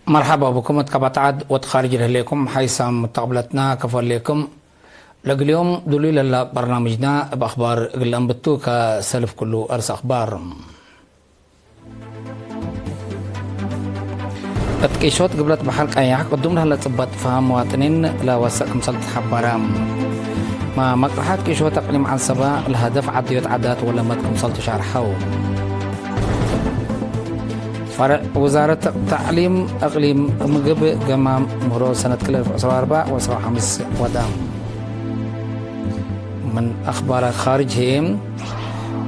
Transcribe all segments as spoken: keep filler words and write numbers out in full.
መርሐባ ብኩም እት ቀበት ዐድ ወእት ካርጅ ለህሌኩም ሐይሳም ሙተቅብለትና ከፎ ህሌኩም። ለእግል ዮም ዱሉይ ለላ በርናምጅና እብ አክባር እግል ለእንብቱ ከሰልፍ ኩሉ አርስ አክባር። እት ቂሾት ግብለት በሐር ቀያሕ ቅዱም ለህለ ጽበጥ ፈሀም መዋጥኒን ለወሰእ ክምሰል ተሐበረ። መ-፣ መቅርሐት ቂሾት አቅሊም ዐንሰበ ለሀደፍ ዐድዮት ዓዳት ወለመድ ክምሰል ትሻርሐው። ፈርዕ ውዛረት ተዕሊም እቅሊም ምግብ ገማም ምህሮ ሰነት ክልኤ አልፍ ዕስራ ወአርበዕ ወዕስራ ወሐምስ ወደ። ምን አኽባር ካርጅ ህዬ፣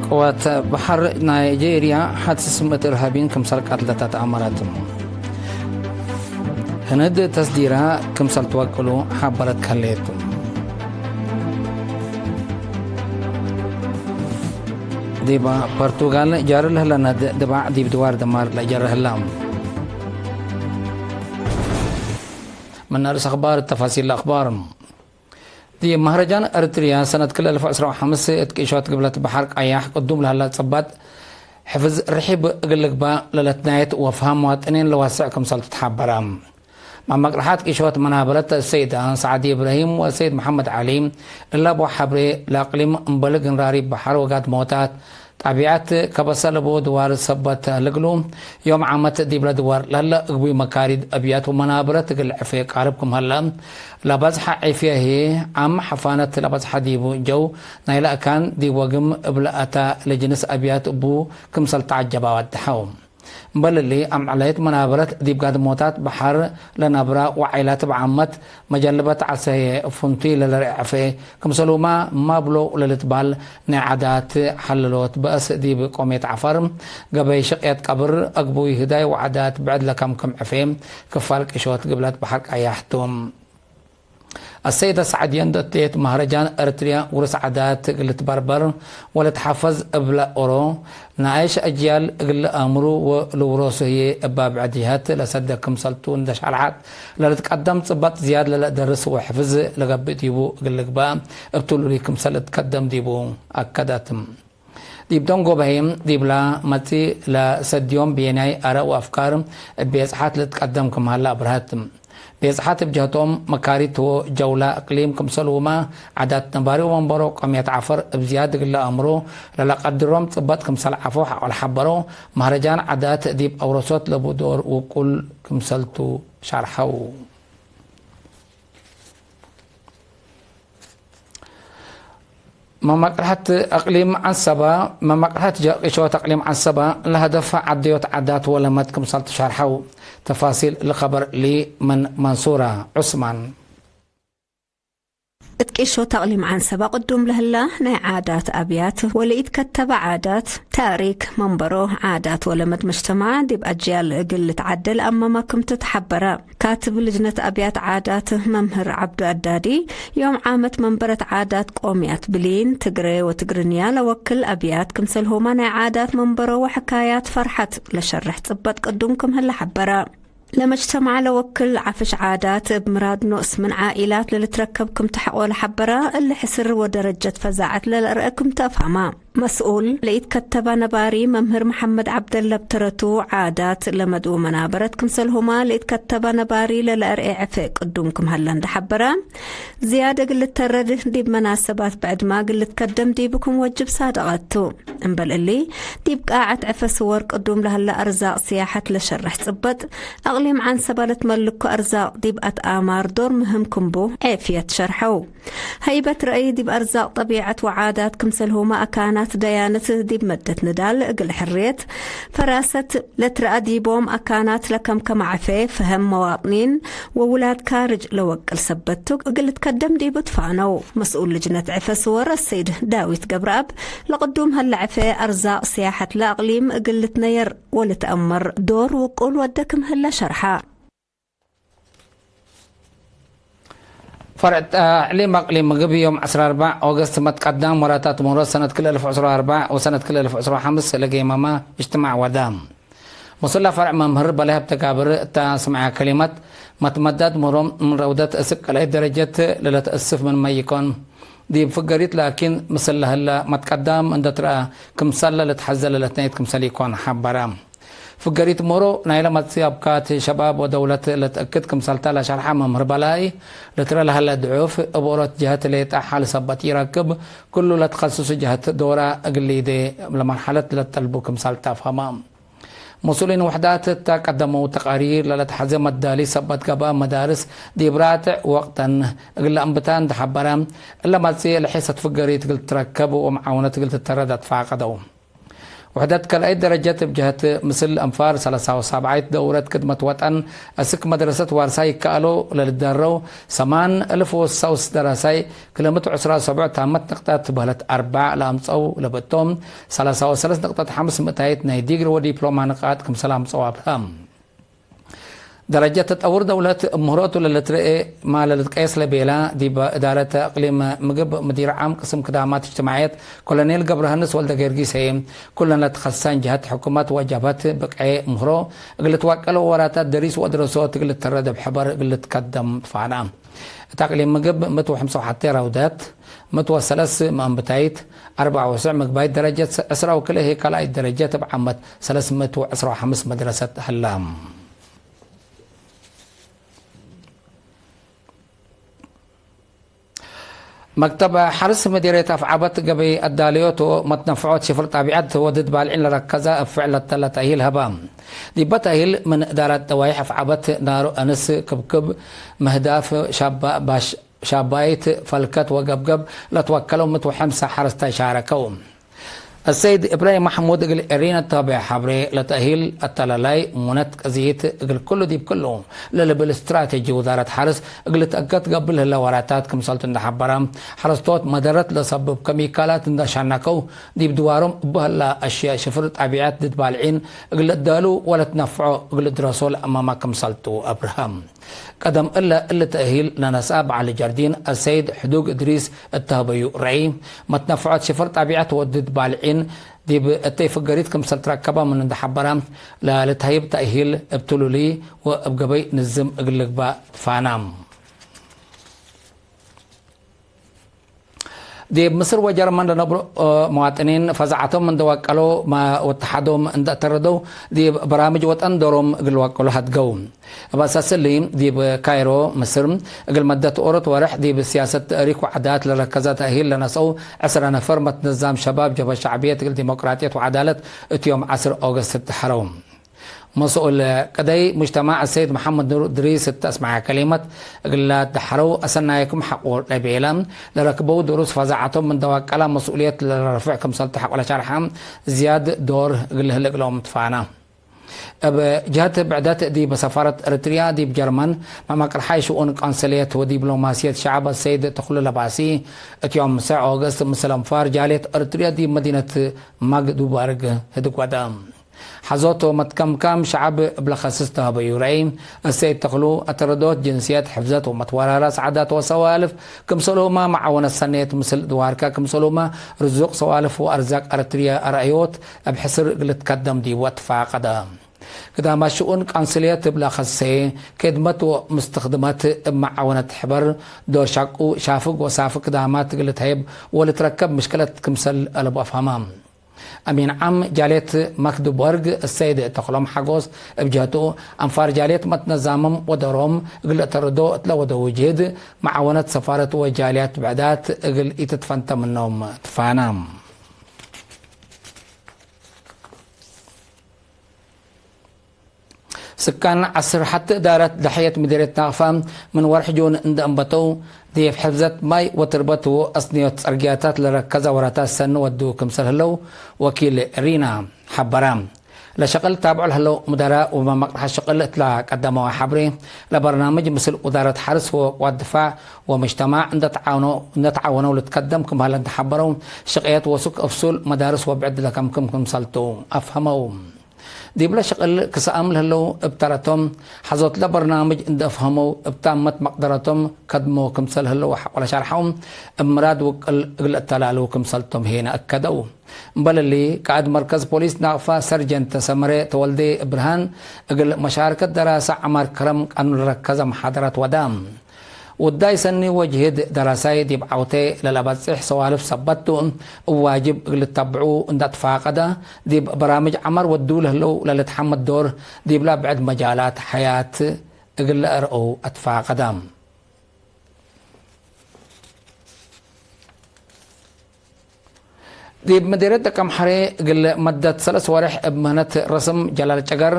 ቅዋት በሐር ናይጄርያ ሐት ስምእት እርሃቢን ክምሰል ቀትለተ ተአመረት። ህንድ ተስዲራ ክምሰል ትወቅሉ ሐበረት ከሌት። ዲብ ፖርቱጋል ጃሪ ለህለ ነድ ድባዕ ዲብ ድዋር ደማር ለጀረ ህላ። ምን አርስ አኽባር ተፋሲል አኽባር። ዲብ መህረጃን ኤረትርያ ሰነት ክልኤ አልፍ ዕስራ ወሐምስ እት ቂሾት ግብለት በሐር ቀያሕ ቅዱም ለህላ ጽባጥ ሕፍዝ ርሒብ እግል ልግባእ ለለትናየት ወፍሃም መዋጥኒን ለዋስዕ ክምሰል ትትሐበረ። መመቅርሐት ቂሾት መናበረት ሰይድ ሰዓዲ እብራሂም ወሰይድ መሐመድ ዐሊ እለ አቡ ሐብሬ ለአቅሊም እምበል ግንራሪ በሐር ወጋድሞታት ጣቢዐት ከበሰ ለቡ ድዋር ሰበት ልግሉ፣ ዮም ዓመት ዲብለ ድዋር ለህለ እግቡይ መካሪድ አብያት ወመናብረት እግል ዕፌ ቃርብ ክም ሀለ፣ ለበዝሐ ዕፍየ ህዬ፣ ዓም ሐፋነት ለበዝሐ ዲቡ ጀው፣ ናይለ አካን ዲብ ወግም እብለ አታ ለጅንስ አብያት እቡ ክምሰል ተዐጀበ ወደሐው። እምበል እሊ፣ አምዕለየት መናብረት ዲብ ጋድሞታት በሐር ለነብራ ወዓይላት እብ ዓመት፣ መጀልበት ዐሰየ ፍንቱይ ለልርኤ ዕፌ፣ ክምሰሉማ ማብሎ ለልትባል ናይ ዓዳት ሐለሎት በእስ ዲብ ቆምየት ዐፈር፣ ገበይ ሽቅየት ቀብር፣ አግቡይ ህዳይ ወዓዳት ብዕድ ለከምክም ዕፌ፣ ክፋል ቂሾት ግብለት በሐር ቀያሕ ቱ። አሰይደ ሰዕድየ እንዶ እቴት፣ መህረጃን ኤረትርያ ውርስ ዓዳት እግል ልትበርበር ወለትሐፈዝ እብለ ኦሮ፣ ነኣይሽ አጅያል እግል ለአምሩ ወልውሮሱ ህዬ እበ ብዕድ ጀሀት ለሰደ ክምሰልቱ እንደ ሸርሐት፣ ለልትቀደም ጽበጥ ዝያድ ለለደርስ ወሕፍዝ ለገብእ ዲቡ እግል ልግባእ እብ ትሉሉይ ክምሰል ልትቀደም ዲቡ አከደት። ዲብ ደንጎበ ህዬ፣ ዲብላ መጽእ ለሰድዮም ብየናይ አረእ ወአፍካር እብ ቤጽሐት ልትቀደም ክም ሀለ አብርሀት። ቤጽሐት እብ ጀህቶም መካሪት ቱ ጀውላ እቅሊም ክምሰልሁመ ዓዳት ነባሪ ወመንበሮ ቆምየት ዐፈር እብ ዝያድ እግል ለአምሩ ለለቀድሮም ጽበጥ ክምሰል ዐፎ ሐቆ ለሐበረው መህረጃን ዓዳት ዲብ አውረሶት ለቡ ዶር ውቁል ክምሰልቱ ሸርሐው። መመቅርሐት አቅሊም ዐንሰበ፣ መመቅርሐት ጀ-፣ ቂሾት አቅሊም ዐንሰበ ለሀደፍ ዐደዮት ዓዳት ወለመድ ክምሰል ትሸርሐው። ተፋሲል ለኸበር እሊ ምን መንሱራ ዑስማን። እት ቂሾት አቅሊም ዐንሰበ ቅዱም ለህላ ናይ ዓዳት አብያት ወለኢትከተበ ዓዳት፣ ታሪክ፣ መንበሮ፣ ዓዳት ወለመድ መጅተማዕ ዲብ አጅያል እግል ልትዓደል አመመ ክም ትትሐበረ። ካትብ ልጅነት አብያት ዓዳት መምህር ዐብዱ አዳዲ፣ ዮም ዓመት መንበረት ዓዳት ቆምያት ብሊን፣ ትግሬ ወትግርንያ ለወክል አብያት፣ ክምሰልሁመ ናይ ዓዳት መንበሮ ወሕካያት ፈርሐት ለሸርሕ ጽበጥ ቅዱም ክም ህለ ሐበረ። ለመጅተማዕ ለወክል ዐፍሽ ዓዳት እብ ምራድ ኖስ ምን ዓኢላት ለልትረከብ ክም ተሐቆ ለሐበረ፣ እሊ ሕስር ወደረጀት ፈዛዐት ለለአርአ ክም ተአፋማ። መስኡል ለኢትከተበ ነባሪ መምህር መሐመድ ዐብደለ እብ ተረቱ፣ ዓዳት፣ ለመድ ወመናበረት ክምሰልሁመ ለኢትከተበ ነባሪ ለለአርኤ ዕፌ ቅዱም ክም ሀለ እንደ ሐበረ፣ ዝያድ እግል ልተረድ ዲብ መናሰባት ብዕድመ እግል ልትከደም ዲቡ ክም ወጅብ ሳደቀት ቱ። እምበል እሊ፣ ዲብ ቃዐት ዕፌ ስወር ቅዱም ለሀለ አርዛቅ ስያሐት ለሸርሕ ጽበጥ፣ አቅሊም ዐንሰበ ለትመልኮ አርዛቅ ዲብ አትአማር ዶር ምህም ክምቡ ዔፍየት ሸርሐው። ሀይበት ረአይ ዲብ አርዛቅ ጠቢዐት ወዓዳት ክምሰልሁመ አካናት ደያነት ዲብ መደት ንዳል እግል ሕርየት ፈራሰት ለትረአ ዲቦም አካናት ለከምከመ ዕፌ ፈሀም መዋጥኒን ወውላድ ካርጅ ለወቅል ሰበት ቱ እግል ልትከደም ዲቡ ትፋነው። መስኡል ልጅነት ዕፌ ስወር አሰይድ ዳዊት ገብረአብ ለቅዱም ሀለ ዕፌ አርዛቅ ስያሐት ለአቅሊም እግል ልትነየር ወልትአመር ዶር ውቁል ወደ ክም ህለ ሸርሐ። ፈርዕ ተዕሊም አቅሊም ምግብ ዮም ዐስራ ወአርበዕ ኦገስት መትቀዳም ወራታት ምህሮ ሰነት ክልኤ አልፍ ወዕስራ ወአርበዕ ወሰነት ክልኤ አልፍ ወዕስራ ወሐምስ ለጌመመ እጅትማዕ ወደ። ምስለ ፈርዕ መምህር በላይ ሀብተጋብር እተ አስምዐ ከሊመት፣ መትመዳድ ምህሮም ምን ረውደት እስክ ቀልዐት ደረጀት ለለትአስፍ ምንመ ኢኮን፣ ዲብ ፍገሪት ላኪን ምስል ለህለ መትቀዳም እንደ ትረአ ክምሰለ ልትሐዘ ለለትነየት ክምሰል ኢኮን ሐበረ። ፍገሪት ምህሮ ናይለ መጽኢ አብካት ሸባብ ወደውለት ለትአክድ ክምሰልተ ለሸርሐ መምህር በላይ፣ ለትረ ለሀለ ድዑፍ እብ ኦሮት ጀህት ሌጠ ሐል ሰበት ኢረክብ፣ ክሉ ለትከስሱ ጀህት ዶረ እግል ሊዴ ለመርሐለት ለትጠልቡ ክምሰልተ አፍሀመ። መስኡሊን ውሕዳት እተ ቀደመው ተቃሪር ለለትሐዜ መዳሊ ሰበት ገብአ መዳርስ ዲብ ራትዕ ወቅተን እግል ለአንብታ እንደ ሐበረ፣ እለ መጽኢ ለሒሰት ፍገሪት እግል ትረከብ ወመዓውነት እግል ትተረድ አትፋቀደው። ውሕደት ከልአይት ደረጀት እብ ጀህት ምስል አንፋር ሰለሳ ወሳብዓይት ደውረት ክድመት ወጠን አስክ መድረሰት ዋርሳይ ይከአሎ ለልዳረው ሰማን እልፍ ወሰውስ ደራሳይ ክለ ምእት ወዕስራ ሰቡዕ ታመት ንቅጠት በህለት አርበዕ ለአምጸው ለበቶም ሰለሳ ወሰለስ ንቅጠት ሐምስ ምእታይት ናይ ዲግሪ ወዲፕሎማ ንቃጥ ክምሰል አምጸው አብርሀም። ደረጀት ተጠውር ደውለት እብ ምህሮቱ ለልትርኤ ማለ ልትቀየስ ለቤላ፣ ዲብ እዳረት እቅሊም ምግብ ምዲር ዓም ቅስም ክዳማት እጅትማዕየት ኮሎኔል ገብረሃንስ ወልደገርጊስ ህዬ፣ ኩለን ለትከሰሰን ጀሀት ሕኩመት ወጀብሀት ብቅዔ ምህሮ እግል ልትወቀሎ ወራታት ደሪስ ወአድረሶት እግል ልትተረድ እብ ሕበር እግል ልትከደም ትፋና። እት አቅሊም ምግብ ምእት ወሐምሳ ወሐቴ ራውዳት፣ ምእት ወሰለስ መአንብታይት፣ አርበዕ ወስዕ ምግባይት ደረጀት፣ ዕስራ ወክልኤ ህዬ ካልኣይት ደረጀት እብ ዓመት ሰለስ ምእት ወዕስራ ወሐምስ መድረሰት ህላ። መክተብ ሐርስ ምዲርየት አፍዐበት ገበይ አዳልዮት ወመትነፍዖት ሽፍር ጣቢዐት ወድድ ባልዒን ለረከዘ እብ ፍዕል ለተለ ተእሂል ሀበ። ዲበ ተእሂል ምን እዳረት ደዋይሕ አፍዐበት ናሩ፣ አንስ፣ ክብክብ፣ ምህዳፍ፣ ሻባ-፣ ባሽ-፣ ሻባይት፣ ፈልከት ወገብገብ ለትወከለው ምእት ወሐምሳ ሐረስታይ ሻረከው። አሰይድ እብራሂም መሕሙድ እግል ኤሪና ተቤዕ ሐብሬ፣ ለተእሂል አተላላይ ሙነት ቅዝይት እግል ክሉ ዲብ ክሉ ለልብል ስትራቴጂ ውዛረት ሐርስ እግል ልትአከድ ገብእ ለህለ ወራታት ክምሰልቱ እንደ ሐበረ፣ ሐረስቶት መደረት ለሰብብ ከሚካላት እንደ ሻናከው ዲብ ድዋሮም እቡ ህላ አሽያእ ሽፍር ጣቢዐት ድድ ባልዒን እግል ልዳሉ ወለትነፍዖ እግል ድረሶ ለአማማ ክምሰልቱ አብርሀ። ቀደም እለ እሊ ተእሂል ለነስአ በዐል ጀርዲን አሰይድ ሕዱግ እድሪስ እተህበዩ ረአይ፣ መትነፍዖት ሽፍር ጣቢዐት ወድድ ባልዒን ዲብ እተይ ፍገሪት ክምሰል ትረከበ ምን እንደ ሐበረ፣ ለልትሀይብ ተእሂል እብ ትሉሊ ወእብ ገበይ ንዝም እግል ልግባእ ትፋና። ዲብ ምስር ወጀርመን ለነብሮ፣ እ፣ መዋጥኒን ፈዛዐቶም እንደ ወቀሎ፣ መ-፣ ወተሓዶም እንደ አተረደው፣ ዲብ በራምጅ ወጠን ዶሮም እግል ወቀሎ ሀድገው። እብ አሳስ እሊ፣ ዲብ ካይሮ፣ ምስር፣ እግል መደት ኦሮት ወርሕ፣ ዲብ ስያሰት፣ ተእሪክ ወዓዳት ለረከዘ ተእሂል ለነስአው ዕስራ ነፈር መትነዛም ሸባብ ጀብሀት ሸዕብየት እግል ዲሞቅራጥየት ወዓዳለት እት ዮም ዐስር ኦገስት ተሐረው። መስኡል ቅደይ ሙጅተማዕ አሰይድ መሐመድ ኑር እድሪስ እተ አስመዐ ከሊመት፣ እግል ለደሐረው አሰናይኩም ሐቆ ለቤለ፣ ለረክበው ድሩስ ፈዛዐቶም ምን ደዋቀላ መስኡልየት ለረፍዕ ክምሰልቱ ሐቆ ለሸርሐ፣ ዝያድ ዶር እግል ልህልቅ ለኦም ትፋና። እብ ጀህት ብዕደት ዲብ ሰፋረት ኤረትርያ ዲብ ጀርመን፣ መማቅርሓይ ሽኡን ቆንስልየት ወዲብሎማስየት ሸዐብ አሰይድ ተክሉ ለባሲ፣ እት ዮም ሰዕ ኦገስት ምስል አንፋር ጃልየት ኤረትርያ ዲብ መዲነት ማግዱበርግ ህድግ ወደ። ሐዞት ወመትከምካም ሸዐብ እብ ለከስስ ተሀበዩ ረአይ፣ እሰይድ ተክሉ፣ አተረዶት ጅንስየት፣ ሕፍዘት ወመትወራራስ ዓዳት ወሰዋልፍ፣ ክምሰልሁመ መዓወነት ሰኔት ምስል ድዋርከ፣ ክምሰልሁመ ርዙቅ ሰዋልፍ ወአርዛቅ ኤረትርየ አርአዮት እብ ሕስር እግል ልትከደም ዲቡ አትፋቀደ። ክዳማት ሽኡን ቃንስልየት እብ ለከሰየ፣ ክድመት ወምስትክድመት እብ መዓወነት ሕበር ዶር ሸቁ ሻፍግ ወሳፍግ ክዳማት እግል ልትሀይብ ወልትረከብ ምሽክለት ክምሰል አለቡ አፍሀመ። አሚን ዓም ጃልየት ማክዱበርግ፣ አሰይድ ተክሎም ሓጎስ፣ እብ ጀህቱ፣ አንፋር ጃልየት መትነዛምም ወደሮም እግል ለአተርዶ እት ለወደው ጅህድ፣ መዓወነት ሰፋረት ወጃልያት ብዕዳት እግል ኢትትፈንተ ምኖም ትፋና። ስካን ዐስር ሐቲ እዳረት ደሐየት ምዲርየት ናቅፋ ምን ወርሕ ጁን እንደ አንበተው፣ ዲብ ሕፍዘት ማይ ወትርበት ወአስንዮት ጸርግያታት ለረከዘ ወራታት ሰኒ ወዱ ክምሰል ህለው ወኪል ሪና ሐበረ። ለሸቅል ታብዖ ለህለው ሙደራ ወመመቅርሐ ሸቅል እት ለቀደመወ ሐብሬ፣ ለበርናምጅ ምስል ውዛረት ሐርስ ወቅዋት ድፋዕ ወምጅተማዕ እንደ ተዓውኖ-፣ እንደ ተዓወነው ልትከደም ክም ሀለ እንደ ሐበረው፣ ሽቅየት ወሱክ እብ ሱል መዳርስ ወብዕድ ለከምክም ክምሰልቱ አፍሀመው። ዲብለ ሽቅል ክሰአም ለህለው እብ ተረቶም፣ ሐዞትለ በርናምጅ እንደ አፍሀመው እብ ታመት መቅደረቶም ከድሞ ክምሰል ህለው ሐቆለ ሸርሐው፣ እብ ምራድ ውቅል እግል እተላሉ ክምሰልቶም ሄነ አከደው። እምበል እሊ፣ ቃእድ መርከዝ ፖሊስ ናቅፋ ሰርጀንት ሰመረ ተወልዴ ብርሃን፣ እግል መሻርከት ደራሰ ዐማር ከረም ቃኑን ለረከዘ መሓደራት ወዳ። ውዳይ ሰኒ ወጅህድ ደረሳይ ዲብ ዐውቴ ለለበጽሕ ሰዋልፍ ሰበት ቱ፣ እብ ዋጅብ እግል ልተብዑ እንደ ትፋቀደ፣ ዲብ በራምጅ ዐመር ወዱ ለህለው ለልትሐመድ ዶር፣ ዲብላ ብዕድ መጃላት ሐያት እግል ለአርአው አትፋቀደ። ዲብ ምዲርየት ደቀምሐሬ እግል መደት ሰለስ ወሬሕ እብ ምህነት ረስም ጀላል ጨገር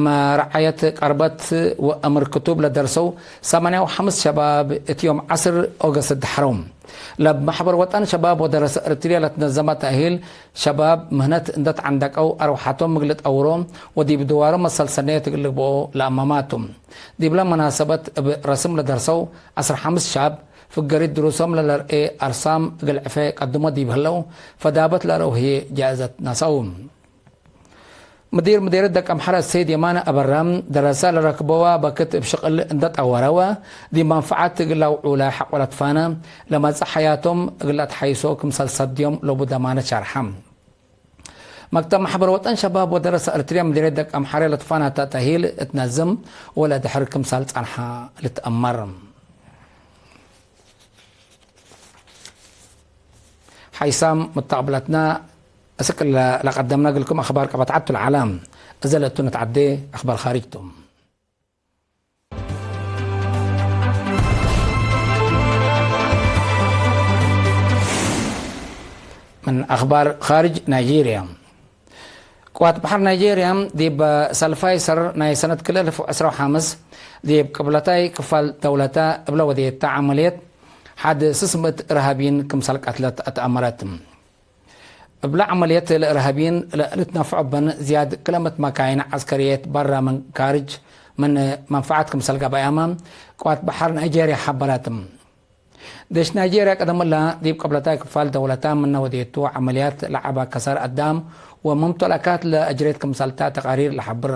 መርዓየት ቀርበት ወእምር ክቱብ ለደርሰው ሰማንያ ወሐምስ ሸባብ እት ዮም ዐስር ኦገስት ደሐረው። ለብ መሕበር ወጠን ሸባብ ወደረሰ እርትርየ ለትነዘመ ተእሂል ሸባብ ምህነት እንደ ተዐንደቀው አርወሓቶም እግል ጠውሮ ወዲብ ድዋሮ መሰል ሰነየት እግል ልግብኦ ለአመማቱ። ዲብለ መናሰበት እብ ረስም ለደርሰው ዐስር ሐምስ ሻብ ፍገሪት ድሩሶም ለለርኤ አርሳም እግል ዕፌ ቀድሞ ዲብ ህለው፣ ፈዳበት ለረው ህዬ ጃእዘት ነሰው። ምዲር ምዴርየት ደቀምሐረ ሰይድ የማነ አበራም፣ ደረሰ ለረክበዋ በክት እብ ሽቅል እንደ ጠወረወ፣ ዲብ መንፈዓት እግል ለአውዑለ ሐቆ ለትፋነ፣ ለመጽእ ሐያቶም እግል ለአትሐይሶ ክምሰል ሰድዮም ለቡ ደማነት ሸርሐ። መክተብ መሕበር ወጠን ሸባብ ወደረሰ እርትርየ ምዲርየት ደቀምሐሬ ለትፋናተ ተእሂል እት ነዝም ወለድሕር ክምሰል ጸንሐ ልትአመር። ሐይሳም ሙተቅብለትና፣ እስክ ለ-፣ ለቀደምነ እግልኩም አኽባር ቀበት ዐድ ቱ ለዐለ። እዘ ለእቱ ንትዐዴ አኽባር ካርጅ ቱ። ምን አኽባር ካርጅ ናይጄርያ። ቅዋት በሐር ናይጄርያ ዲብ ሰልፋይ ሰር ናይ ሰነት ክልኤ እልፍ ወዕስራ ወሐምስ ዲብ ቅብለታይ ክፋል ደውለተ እብለ ወዴተ ዐመልየት ሐድ ስስ ምእት እርሃብይን ክምሰል ቀትለት አትአመረት። እብለ ዐመልየት ለእርሃብይን ለልትነፍዖ በን ዝያድ ክለ ምእት መካይን ዐስከርየት በረ ምን ካርጅ ምን መንፈዓት ክምሰል ገብአያመ ቅዋት በሐር ናይጄርያ ሐበረት። ዴሽ ናይጄርያ ቀደም እለ ዲብ ቅብለታይ ክፋል ደውለተ ምነ ወዴቱ ዐመልያት ለዐበ ከሳር አዳም ወመምተለካት ለአጅሬት ክምሰልተ ተቃሪር ለሐብር።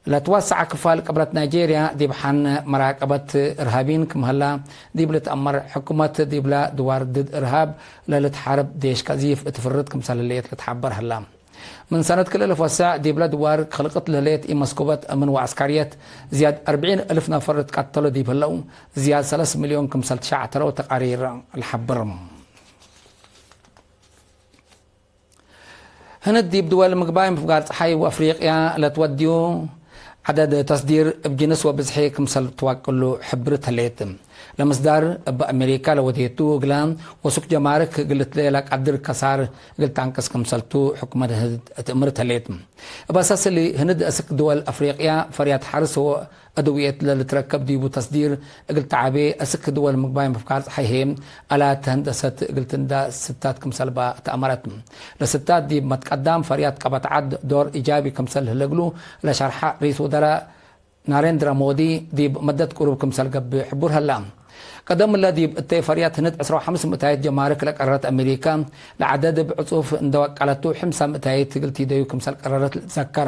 ለትወሰዐ ክፋል ቅብለት ናይጄርያ ዲብ ሐን መራቀበት እርሃቢን ክም ሀላ ዲብ ልትአመር፣ ሕኩመት ዲብለ ድዋር ድድ እርሃብ ለልትሓርብ ዴሽ ከዚፍ እት ፍርድ ክምሰል ህሌት ልትሓበር ሀላ። ምን ሰነት ክልኤ እልፍ ወሰዕ ዲብለ ድዋር ክልቅት ለህሌት ኢመስኩበት እምን ወዐስካርየት ዝያድ አርብዒን እልፍ ነፈር ልትቀተሎ ዲብ ህለው፣ ዝያድ ሰለስ ሚልዮን ክምሰል ትሸዕተለው ተቃሪር ለሐብር። ህንድ ዲብ ድወል ምግባይ ምፍጋር ጸሓይ ወአፍሪቅያ ለትወድዩ ዐደድ ተስዲር እብ ጅንስ ወብዝሒ ክምሰል ትዋቅሉ ሕብርት ህሌት። ለምስዳር እብ አሜሪካ ለወዴቱ እግላ ወሱክ ጀማርክ እግል ልትሌ ለቀድር ከሳር እግል ተአንቅስ ክምሰልቱ ሕኩመት ህንድ ትእምርት ህሌት። እብ አሳስ እሊ፣ ህንድ አስክ ድወል አፍሪቅያ ፈርያት ሐርስ ወአድውየት ለልትረከብ ዲቡ ተስዲር እግል ተዓቤ፣ አስክ ድወል ምግባይ ምፍጋር ጸሓይ ህዬ አላት ህንደሰት እግል ትንዳ ስታት ክምሰልባ ተአመረት። ለስታት ዲብ መትቀዳም ፈርያት ቀበት ዐድ ዶር ኢጃቢ ክምሰል ህለ እግሉ ለሸርሐ ርኢስ ውዘራእ ናሬንድራ ሞዲ፣ ዲብ መደት ቅሩብ ክምሰል ገብእ ሕቡር ሀላ። ቀደም እለ ዲብ እተይ ፈርያት ህንድ ዕስራ ወሐምስ ምእታይት ጀማርክ ለቀረረት አሜሪካ ለዐደድ እብ ዕጹፍ እንደ ወቀለቱ፣ ሕምሳ ምእታይት እግል ቲደዩ ክምሰል ቀረረት ልትዘከር።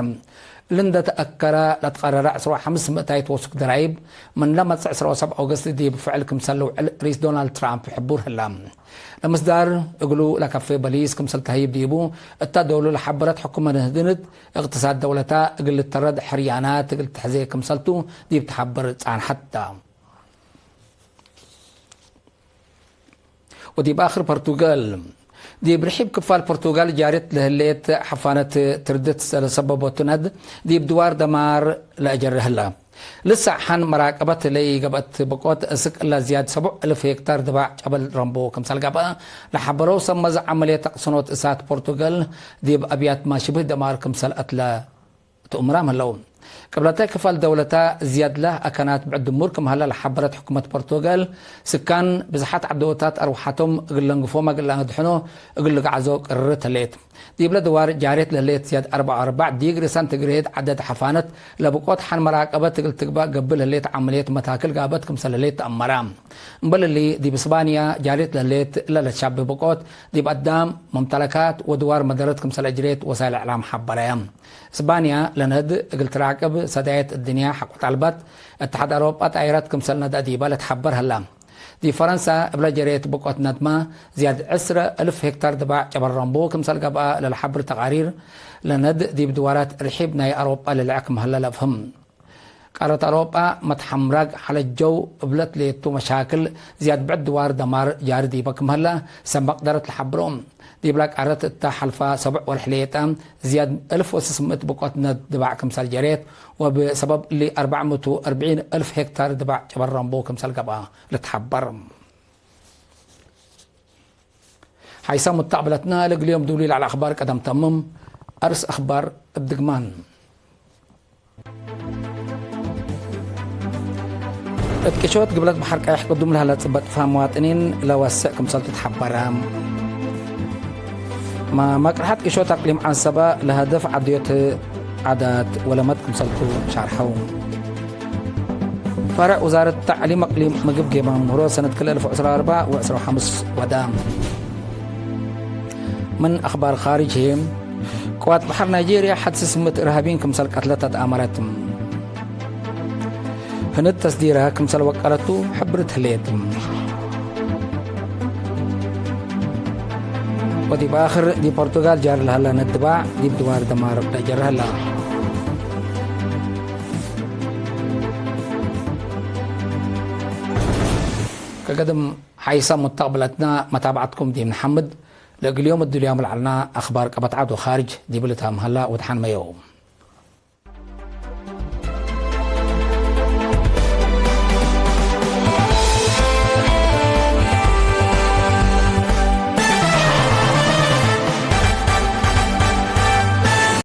እሊ እንደ ተአከረ ለትቀረረ ዕስራ ወሐምስ ምእታይት ወሱክ ደራይብ፣ ምን ለመጽእ ዕስራ ወሰብዕ ኦገስት ዲብ ፍዕል ክምሰል ልውዕል ርኢስ ዶናልድ ትራምፕ ሕቡር ህላ። ለምስዳር እግሉ ለከፌ በሊስ ክምሰል ተህይብ ዲቡ፣ እታ ደውሉ ለሐበረት ሕኩመት ህንድ፣ እቅትሳድ ደውለታ እግል ልተረድ ሕርያናት እግል ትሕዜ ክምሰልቱ ዲብ ተሐብር ጻንሐት ተ። ወዲብ አክር ፖርቱጋል። ዲብ ርሒብ ክፋል ፖርቱጋል ጃርየት ለህሌት ሐፋነት ትርድት ለሰበበቱ ነድ ዲብ ድዋር ደማር ለአጀረ ህላ። ልሳዕ ሐን መራቀበት ለኢገብአት ብቆት እስክ እለ ዝያድ ሰቡዕ እልፍ ሄክታር ድባዕ ጨበል ረምቦ ክምሰል ገብአ ለሐበረው ሰመዘ ዐመልየት ተቅስኖት እሳት ፖርቱጋል ዲብ አብያትመ ሽብህ ደማር ክምሰል አትለ ትእምራም ህለው። ቅብለተ ክፋል ደውለታ ዝያድ ለህ አካናት ብዕድ ድሙር ክም ሀላ ለሐበረት ሕኩመት ፖርቱጋል፣ ስካን ብዝሓት ዐዶታት አርወሓቶም እግል ለንግፎም እግል ለአድሕኖ እግል ልግዓዞ ቅርርት ህሌት። ዲብለ ድዋር ጃርየት ለህሌት ዝያድ አርበዕ ወአርበዕ ዲግሪ ሰንቲግሬድ ዐደድ ሐፋነት ለብቆት ሐን መራቀበት እግል ትግባእ ገብእ ለህሌት ዐመልየት መታክል ጋበት ክምሰል ህሌት ተአመረ። እምበል እሊ፣ ዲብ እስባንያ ጃርየት ለህሌት እለ ለትሻብህ ብቆት ዲብ አዳም፣ መምተለካት ወድዋር መደረት ክምሰል አጅሬት ወሳይል እዕላም ሐበረ። እስባንያ ለነድ እግል ትራቅብ ሰዳየት እድንያ ሐቆ ጠልበት፣ እትሓድ አውሮጳ ጣይረት ክምሰል ነድአ ዲበ ለትሐበር ሀላ። ዲብ ፈረንሳ እብለ ጀሬት ብቆት ነድመ ዝያድ ዕስረ እልፍ ሄክታር ድባዕ ጨበል ረምቦ ክምሰል ገብአ ለለሐብር ተቃሪር፣ ለነድ ዲብ ድዋራት ርሒብ ናይ አውሮጳ ልልዐ ክም ሀለ ለአፍህም። ቃረት አውሮጳ መትሐምራግ ሐለጀው እብለት ሌቱ መሻክል ዝያድ ብዕድ ድዋር ደማር ጃሪ ዲበ ክም ሀለ ሰብ መቅደረት ለሐብሮ። ዲብላ ቃረት እተ ሐልፈ ሰብዕ ወርሕ ሌጠ ዝያድ እልፍ ወስስ ምእት ብቆት ነድ ድባዕ ክምሰል ጀሬት ወብሰበብ እሊ አርበዕ ምእት ወአርበዒን እልፍ ሄክታር ድባዕ ጨበረምቡ ክምሰል ገብአ ልትሐበር። ሐይሰ ሙተቅብለትነ ለእግል ዮም ዱሊ ለዐለ አኽባር ቀደም ተምም። አርስ አኽባር እብ ድግማን። እት ቅሾት ግብለት በሐር ቀየሕ ቅዱም ለሀለ ጽበጥ ፋም መዋጥኒን ለወስዕ ክምሰል ትትሐበረ። መ-፣ መቅርሐት ቅሾት አቅሊም ዐንሰበ ለሀደፍ ዐድዮት ዓዳት ወለመድ ክምሰልቱ ሻርሐው። ፈርዕ ውዛረት ተዕሊም አቅሊም ምግብ ጌማ ምህሮ ሰነት ክልኤ አልፍ ወዕስራ ወአርበዕ ወዕስራ ወሐምስ ወዳ። ምን አኽባር ኻርጅ ህዬ፣ ቅዋት በሐር ናይጄርያ ሐድ ስስ ምእት እርሃቢን ክምሰል ቀትለት አትአመረት። ህንድ ተስዲረ ክምሰል ወቀለቱ ሕብርት ህሌት። ወዲብ አክር ዲብ ፖርቱጋል ጃር ለሀለ ነድባዕ ዲብ ድዋር ደማር ለጀረ ሀለ። ከገድም ሐይሰ ሙተቅብለትነ መታብዐትኩም ዲብ ነሐምድ። ለእግል ዮም እድልያም ለዐልና አኽባር ቀበት ዐድ ወኻርጅ ዲብ ልታም ሀላ ወድሐን መየው።